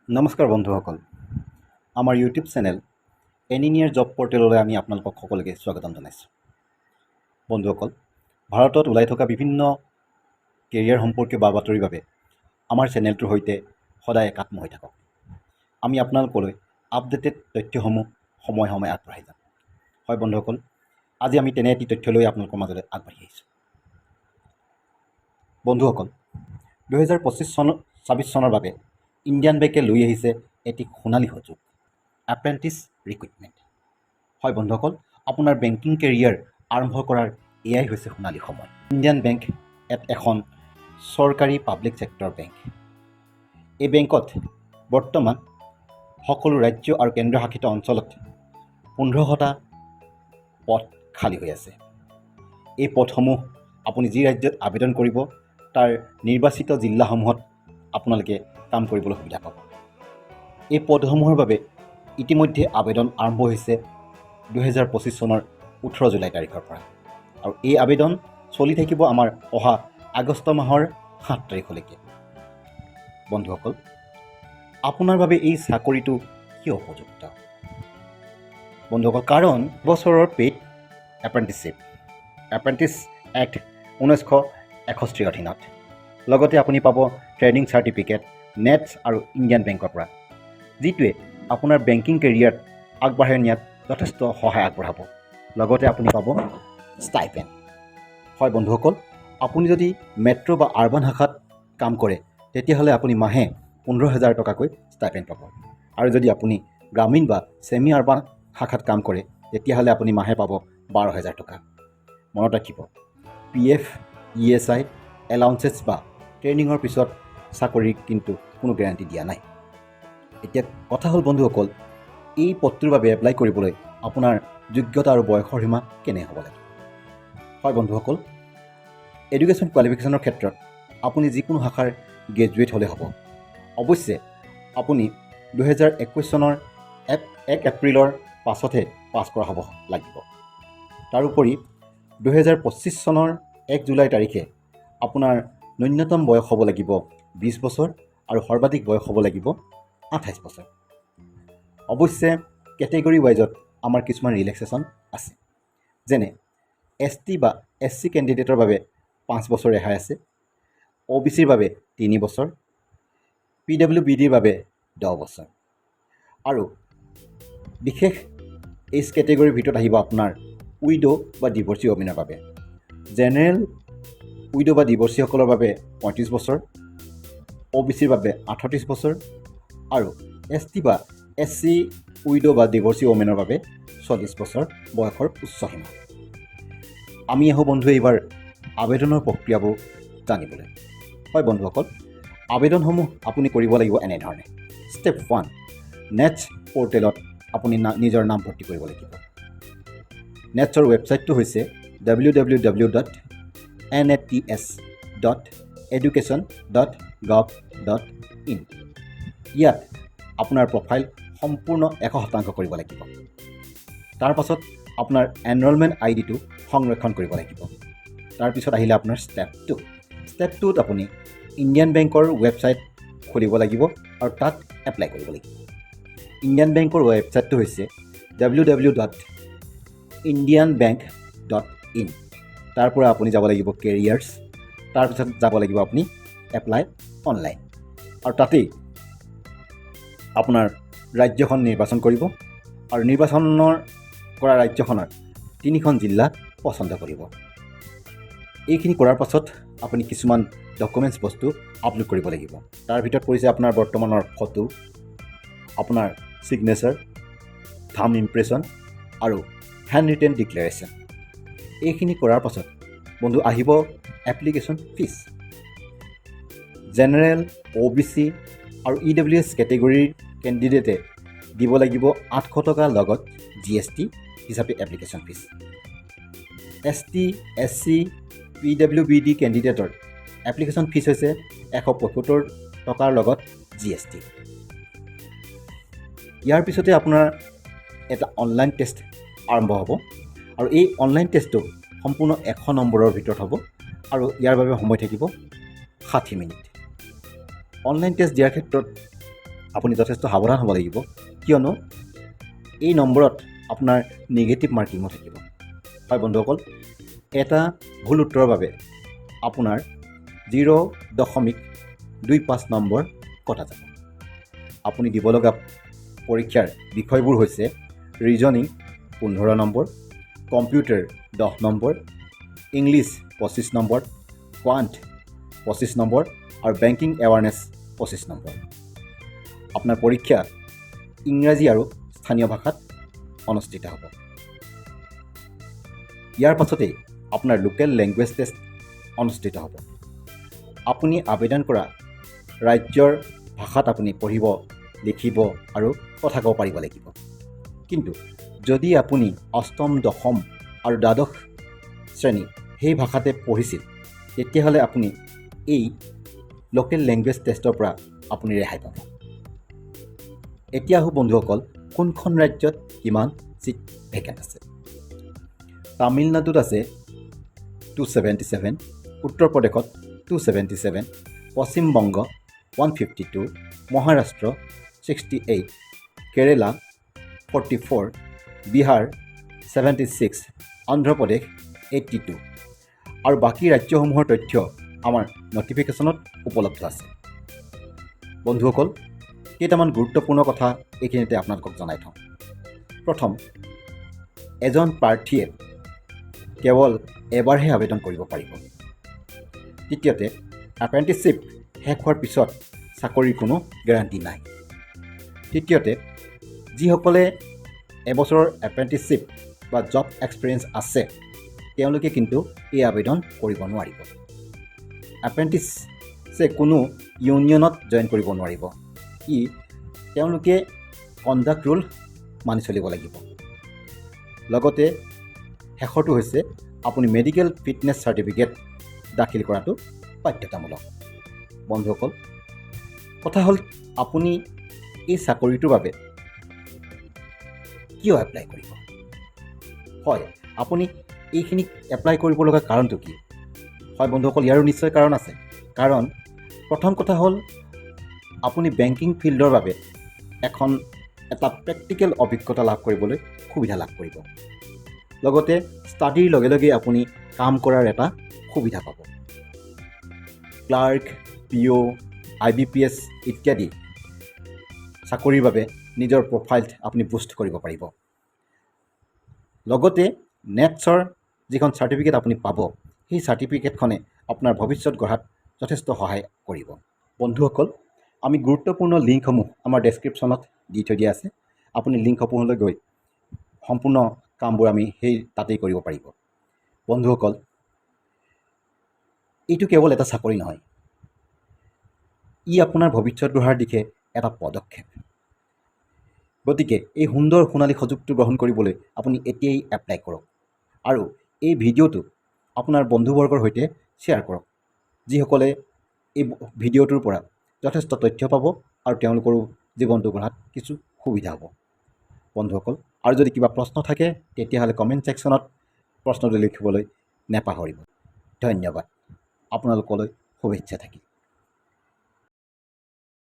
নমস্কাৰ বন্ধুসকল, আমাৰ ইউটিউব চেনেল এনিনিয়াৰ জব পৰ্টেললৈ আমি আপোনালোকক সকলোকে স্বাগতম জনাইছোঁ। বন্ধুসকল, ভাৰতত ওলাই থকা বিভিন্ন কেৰিয়াৰ সম্পৰ্কীয় বা বাতৰিৰ বাবে আমাৰ চেনেলটোৰ সৈতে সদায় একাত্ম হৈ থাকক। আমি আপোনালোকলৈ আপডেটেড তথ্যসমূহ সময়ে সময়ে আগবঢ়াই যাম। হয় বন্ধুসকল, আজি আমি তেনে এটি তথ্য লৈ আপোনালোকৰ মাজলৈ আগবাঢ়ি আহিছোঁ। বন্ধুসকল, 2025 চন 26 চনৰ বাবে ইণ্ডিয়ান বেংকে লৈ আহিছে এটি সোণালী সুযোগ, এপ্ৰেণ্টিছ ৰিক্ৰুইটমেণ্ট। হয় বন্ধুসকল, আপোনাৰ বেংকিং কেৰিয়াৰ আৰম্ভ কৰাৰ এয়াই হৈছে সোণালী সময়। ইণ্ডিয়ান বেংক এখন চৰকাৰী পাব্লিক ছেক্টৰ বেংক। এই বেংকত বৰ্তমান সকলো ৰাজ্য আৰু কেন্দ্ৰীয় শাসিত অঞ্চলত 1500টা পদ খালী হৈ আছে। এই পদসমূহ আপুনি যি ৰাজ্যত আবেদন কৰিব, তাৰ নিৰ্বাচিত জিলাসমূহত আপোনালোকে কাম কৰিবলৈ সুবিধা পাব। এই পদসমূহৰ বাবে ইতিমধ্যে আবেদন আৰম্ভ হৈছে 2025 চনৰ 18 জুলাই তাৰিখৰ পৰা আৰু এই আবেদন চলি থাকিব আমাৰ অহা আগষ্ট মাহৰ 7 তাৰিখলৈকে। বন্ধুসকল, আপোনাৰ বাবে এই চাকৰিটো কিয় উপযুক্ত? বন্ধুসকল, কাৰণ বছৰৰ পেইড এপ্ৰেণ্টিছশ্বিপ, এপ্ৰেণ্টিছ এক্ট 1961ৰ অধীনত। লগতে আপুনি পাব ট্ৰেইনিং চাৰ্টিফিকেট নেটছ আৰু ইণ্ডিয়ান বেংকৰ পৰা, যিটোৱে আপোনাৰ বেংকিং কেৰিয়াৰত আগবঢ়াই নিয়াত যথেষ্ট সহায় আগবঢ়াব। লগতে আপুনি পাব ষ্টাইপেণ্ড। হয় বন্ধুসকল, আপুনি যদি মেট্ৰ' বা আৰ্বান শাখাত কাম কৰে, তেতিয়াহ'লে আপুনি মাহে 15,000 টকাকৈ ষ্টাইপেণ্ড পাব আৰু যদি আপুনি গ্ৰামীণ বা ছেমি আৰ্বান শাখাত কাম কৰে, তেতিয়াহ'লে আপুনি মাহে পাব 12,000 টকা। মনত ৰাখিব, পিএফ, ইএছআই, এলাউঞ্চেছ বা ট্ৰেইনিঙৰ পিছত চাকৰিৰ কিন্তু কোনো গেৰাণ্টি দিয়া নাই। এতিয়া কথা হ'ল বন্ধুসকল, এই পদটোৰ বাবে এপ্লাই কৰিবলৈ আপোনাৰ যোগ্যতা আৰু বয়সৰ সীমা কেনে হ'ব লাগে? হয় বন্ধুসকল, এডুকেশ্যন কোৱালিফিকেশ্যনৰ ক্ষেত্ৰত আপুনি যিকোনো শাখাৰ গ্ৰেজুৱেট হ'লে হ'ব। অৱশ্যে আপুনি 2021 চনৰ 1 এপ্ৰিলৰ পাছতহে পাছ কৰা হ'ব লাগিব। তাৰোপৰি 2025 চনৰ 1 জুলাই তাৰিখে আপোনাৰ ন্যূনতম বয়স হ'ব লাগিব 20 বছৰ আৰু সৰ্বাধিক বয়স হ'ব লাগিব 28 বছৰ। অৱশ্যে কেটেগৰী ৱাইজত আমাৰ কিছুমান ৰিলেক্সেশ্যন আছে, যেনে এছটি বা এছচি কেণ্ডিডেটৰ বাবে 5 বছৰ ৰেহাই আছে, অ'বিচিৰ বাবে 3 বছৰ, পিডব্লিউ বিডিৰ বাবে 10 বছৰ আৰু বিশেষ এইজ কেটেগৰীৰ ভিতৰত আহিব আপোনাৰ উইড' বা ডিভৰ্চি ওমেনৰ বাবে। জেনেৰেল উইড' বা ডিভৰ্চিসকলৰ বাবে 35 বছৰ, অ'বিচিৰ বাবে 38 বছৰ আৰু এছটি বা এছচি উইড' বা ডিভৰ্চি ওমেনৰ বাবে 40 বছৰ বয়সৰ উচ্চ সীমা। আমি আহোঁ বন্ধু এইবাৰ আবেদনৰ প্ৰক্ৰিয়াবোৰ জানিবলৈ। হয় বন্ধুসকল, আবেদনসমূহ আপুনি কৰিব লাগিব এনেধৰণে। ষ্টেপ 1, নেটছ পৰ্টেলত আপুনি নিজৰ নাম ভৰ্তি কৰিব লাগিব। নেটছৰ ৱেবছাইটটো হৈছে www.nats.education.gov.in। ইয়াত আপোনাৰ প্ৰফাইল সম্পূৰ্ণ 100% কৰিব লাগিব। তাৰপাছত আপোনাৰ এনৰলমেণ্ট আইডিটো সংৰক্ষণ কৰিব লাগিব। তাৰপিছত আহিলে আপোনাৰ ষ্টেপ 2। ষ্টেপ 2ত আপুনি ইণ্ডিয়ান বেংকৰ ৱেবছাইট খুলিব লাগিব আৰু তাত এপ্লাই কৰিব লাগিব। ইণ্ডিয়ান বেংকৰ ৱেবছাইটটো হৈছে ww.indianbank.in। তাৰ পৰা আপুনি যাব লাগিব কেৰিয়াৰ্ছ, তাৰপিছত যাব লাগিব আপুনি এপ্লাই অনলাইন আৰু তাতেই আপোনাৰ ৰাজ্যখন নিৰ্বাচন কৰিব আৰু নিৰ্বাচনৰ কৰা ৰাজ্যখনৰ তিনিখন জিলা পচন্দ কৰিব। এইখিনি কৰাৰ পাছত আপুনি কিছুমান ডকুমেণ্টছ বস্তু আপলোড কৰিব লাগিব। তাৰ ভিতৰত পৰিছে আপোনাৰ বৰ্তমানৰ ফটো, আপোনাৰ ছিগনেচাৰ, থাম ইমপ্ৰেশ্যন আৰু হেণ্ড ৰিটেন ডিক্লেৰেশ্যন। এইখিনি কৰাৰ পাছত বন্ধু আহিব এপ্লিকেশ্যন ফিজ। জেনেৰেল, অ'বিচি আৰু ইডাব্লিউএছ কেটেগৰীৰ কেণ্ডিডেটে দিব লাগিব 800 টকা, লগত জিএছটি হিচাপে application fee. ST, SC, PW BD কেণ্ডিডেটৰ এপ্লিকেশ্যন ফিজ হৈছে 175 টকাৰ লগত জিএছটি। ইয়াৰ পিছতে আপোনাৰ এটা অনলাইন টেষ্ট আৰম্ভ হ'ব আৰু এই অনলাইন টেষ্টটো সম্পূৰ্ণ 100 নম্বৰৰ ভিতৰত হ'ব আৰু ইয়াৰ বাবে সময় থাকিব 60 মিনিট। অনলাইন টেষ্ট দিয়াৰ ক্ষেত্ৰত আপুনি যথেষ্ট সাৱধান হ'ব লাগিব, কিয়নো এই নম্বৰত আপোনাৰ নিগেটিভ মাৰ্কিঙো থাকিব। হয় বন্ধুসকল, এটা ভুল উত্তৰৰ বাবে আপোনাৰ 0.25 নম্বৰ কটা যাব। আপুনি দিব লগা পৰীক্ষাৰ বিষয়বোৰ হৈছে ৰিজনিং 15 নম্বৰ, কম্পিউটাৰ 10 নম্বৰ, ইংলিছ 25 নম্বৰ, কোৱাণ্ট 25 নম্বৰ আৰু বেংকিং এৱাৰনেছ 25 নম্বৰ। আপোনাৰ পৰীক্ষা ইংৰাজী আৰু স্থানীয় ভাষাত অনুষ্ঠিত হ'ব। ইয়াৰ পাছতেই আপোনাৰ লোকেল লেংগুৱেজ টেষ্ট অনুষ্ঠিত হ'ব। আপুনি আবেদন কৰা ৰাজ্যৰ ভাষাত আপুনি পঢ়িব, লিখিব আৰু কথা ক'ব পাৰিব লাগিব। কিন্তু যদি আপুনি অষ্টম, দশম আৰু দ্বাদশ শ্ৰেণী সেই ভাষাতে পঢ়িছিল, তেতিয়াহ'লে আপুনি এই লোকেল লেংগুৱেজ টেষ্টৰ পৰা আপুনি ৰেহাই পাব। এতিয়া আহোঁ বন্ধুসকল, কোনখন ৰাজ্যত কিমান ছিট ভেকেণ্ট আছে। তামিলনাডুত আছে 277, উত্তৰ প্ৰদেশত 277, পশ্চিমবংগ 152, মহাৰাষ্ট্ৰ 68, কেৰেলা 44, বিহাৰ 76, অন্ধ্ৰপ্ৰদেশ 82 আৰু বাকী ৰাজ্যসমূহৰ তথ্য আমাৰ নটিফিকেশ্যনত উপলব্ধ আছে। বন্ধুসকল, কেইটামান গুৰুত্বপূৰ্ণ কথা এইখিনিতে আপোনালোকক জনাই থওঁ। প্ৰথম, এজন প্ৰাৰ্থীয়ে কেৱল এবাৰহে আবেদন কৰিব পাৰিব। দ্বিতীয়তে, এপ্ৰেণ্টিছশ্বিপ শেষ হোৱাৰ পিছত চাকৰিৰ কোনো গেৰাণ্টি নাই। তৃতীয়তে, যিসকলে এবছৰৰ এপ্ৰেণ্টিছশ্বিপ বা জব এক্সপিৰিয়েঞ্চ আছে, তেওঁলোকে কিন্তু এই আবেদন কৰিব নোৱাৰিব। এপ্ৰেণ্টিছে কোনো ইউনিয়নত জইন কৰিব নোৱাৰিব। তেওঁলোকে কণ্ডাক্ট ৰুল মানি চলিব লাগিব। লগতে শেষৰটো হৈছে, আপুনি মেডিকেল ফিটনেছ চাৰ্টিফিকেট দাখিল কৰাটো বাধ্যতামূলক। বন্ধুসকল, কথা হ'ল, আপুনি এই চাকৰিটোৰ বাবে কিয় এপ্লাই কৰিব? হয়, আপুনি এইখিনি এপ্লাই কৰিব লগা কাৰণটো কি? হয় বন্ধুসকল, ইয়াৰো নিশ্চয় কাৰণ আছে। কাৰণ প্ৰথম কথা হ'ল, আপুনি বেংকিং ফিল্ডৰ বাবে এটা প্ৰেক্টিকেল অভিজ্ঞতা লাভ কৰিবলৈ সুবিধা লাভ কৰিব। লগতে ষ্টাডিৰ লগে লগে আপুনি কাম কৰাৰ এটা সুবিধা পাব। ক্লাৰ্ক, পিঅ', আইবিপিএছ ইত্যাদি চাকৰিৰ বাবে নিজৰ প্ৰফাইল আপুনি বুষ্ট কৰিব পাৰিব। লগতে নেটছৰ যিখন চাৰ্টিফিকেট আপুনি পাব, সেই চাৰ্টিফিকেটখনে আপোনাৰ ভৱিষ্যত গঢ়াত যথেষ্ট সহায় কৰিব। বন্ধুসকল, আমি গুৰুত্বপূৰ্ণ লিংকসমূহ আমাৰ ডেছক্ৰিপশ্যনত দি থৈ দিয়া আছে। আপুনি লিংকসমূহলৈ গৈ সম্পূৰ্ণ কামবোৰ আমি সেই তাতেই কৰিব পাৰিব। বন্ধুসকল, এইটো কেৱল এটা চাকৰি নহয়, ই আপোনাৰ ভৱিষ্যত গঢ়াৰ দিশে এটা পদক্ষেপ। গতিকে এই সুন্দৰ সোণালী সুযোগটো গ্ৰহণ কৰিবলৈ আপুনি এতিয়াই এপ্লাই কৰক আৰু এই ভিডিঅ'টো আপোনাৰ বন্ধুবৰ্গৰ সৈতে শ্বেয়াৰ কৰক, যিসকলে এই ভিডিঅ'টোৰ পৰা যথেষ্ট তথ্য পাব আৰু তেওঁলোকৰো জীৱনটো গঢ়াত কিছু সুবিধা হ'ব। বন্ধুসকল, আৰু যদি কিবা প্ৰশ্ন থাকে, তেতিয়াহ'লে কমেণ্ট ছেকশ্যনত প্ৰশ্নটো লিখিবলৈ নেপাহৰিব। ধন্যবাদ। আপোনালোকলৈ শুভেচ্ছা থাকিল।